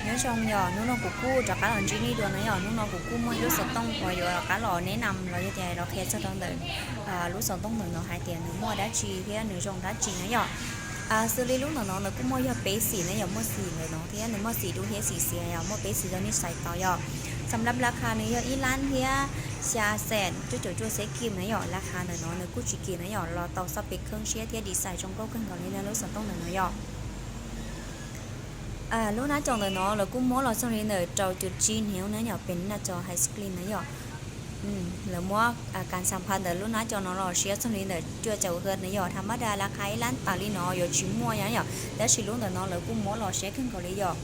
Nyob zoo yom, hnub no kuv kuj rov qab los ntsib nej dua na yom. Hnub no kuv kuj muaj ib lub xov tooj uas yuav rov qab los neb nam los yog tias los qhia txog rau ntawm lub xov tooj ntawm no hais tias nws muaj dab tsi thiab nws zoo dab tsi na yom. Xws li lub ntawm no nws kuj muaj yog peb xim na yom, muaj xim ntawm no thiab nws muaj xim dub thiab xim xiav yom, muaj peb xim rau nej xaiv tau yom. Xam lab lab qha nws yog ib lab thiab xya xees cuaj caum cuaj xees kim na yom. Lab qha ntawm no nws kuj tsis kim na yom, los tau xab pem kheeb siab thiab design zoo nkauj kawg nkaus li na lub xov tooj ntawm no yom. Lub nab caum ntawm no lawv kuj muab los txog li ntawm rau caum tsib hneev na yom, pem naj caum high screen na yom. Lawv muab kas xam phas ntawm lub nab caum no los siab txog li ntawm cuaj caum hertz na yom, tham mab das lab qha ib lab tawm li no yuav tsis muaj na yom, tab sis lub ntawm no lawv kuj muab los siab kawg nkaus li yom.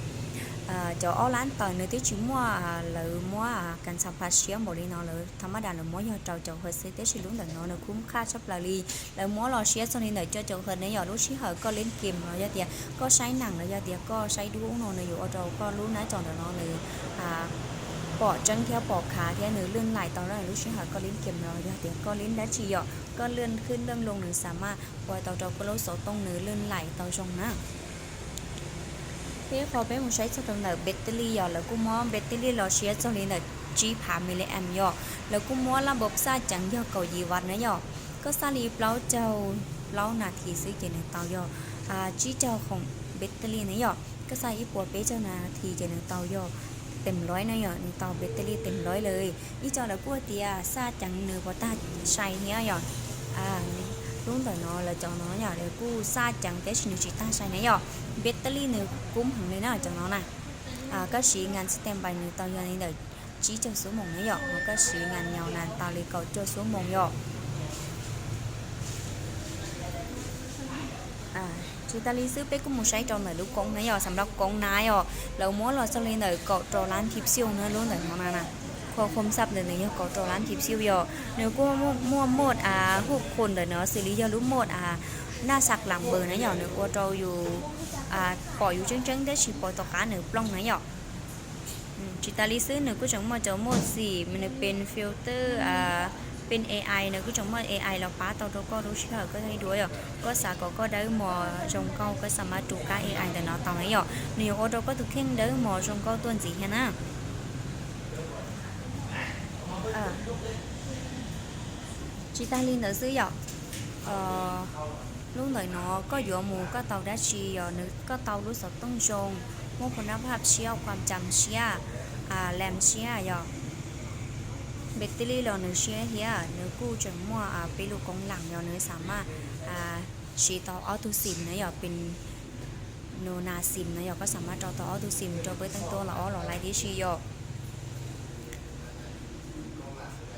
Cov ob lab tawm nws twb tsis muaj, lawv muab kas xam phas siab npaum li no lawv tham mab das lawv muab yog rau caum hertz xwb, tab sis lub ntawm no nws khub qhaj tshaj plaws li. Lawv muab los siab txog li ntawm cuaj caum hertz na yom, lub sij hawm koj len game los yog tias koj saib nees los yog tias koj saib duab ub no nws yuav ua rau koj lub nab caum ntawm no nws pom tseeb thiab pom khav thiab nws lwj laim tau lub sij hawm koj len game los yog tias koj len dab tsi yom, koj len khwb len loo nws xam maj ua tau rau koj lub xov tooj nws lwj laim tau zoo na. Peb qhov peb mus saib txog rau ntawm battery yom, lawv kuj muab battery los siab txog li ntawm tsib phav milliamp yom, lawv kuj muab lab npawb xaj ceev yog kaum yim watt na yom. Koj xaj li plaub caug plaub nas this xwb ces nws tau yog tsib caug khoom battery na yom, koj xaj ib puas peb caug nas this ces nws tau yog tes loib na yom, nws tau battery tes loib lawm. Ib co lawv kuj tias xaj ceev nws puas tag sai thiab yom. Lub ntawm no lawv cov no yom, lawv kuj xaj ceev tab sis nws tsis tag sai na yom, battery nws kub heev li na cov no na. Koj siv ngan xib tes npais nws tau yog li ntawm tsib caug xuab moos na yom, ho koj siv ngan nyaus na tau li kaum cuaj xuab moos yom. Tsis tas li xwb peb kuj mus saib rau ntawm lub koob na yom, xam lab koob na yom, lawv muab los txog li ntawm kaum rau lab thib xyoo na lub ntawm no na. Qhov khom xaj ntawm nws yog kaum rau lab thib xyoo yom, nws kuj muaj mode hub khum ntawm no xws li yog lub mode naj xaj lam npws na yom, nws ua rau yus pom yus tseeb tseeb tab sis pom tom qab nws plooj na yom. Tsis tas li xwb nws kuj tseem muaj cov mode xim nws pem filter, pem A I, nws kuj tseem muaj A I los pab tau rau koj lub sij hawm koj thaij duab yom. Koj xav kom koj dawb mos zoo nkauj koj xam maj rub kab A I ntawm no tau na yom, nws yuav ua rau koj tus kheej dawb mos zoo nkauj tuaj ntxiv thiab na. Tsis tas li ntawd xwb yom, lub ntawm no koj yuav mus koj tau dab tsi yom, nws koj tau lub xov tooj zoo, muaj khum nab phaj siab, khuam cam siab, lam siab yom. Battery los nws siab thiab nws kuj tseem muaj peb lub koob lam yom, nws xam maj siv tau ob tug xim na yom, pem nws nas xim na yom, koj xam maj rau tau ob tug xim rau peb teej tuaj los ob los lais tib si yom.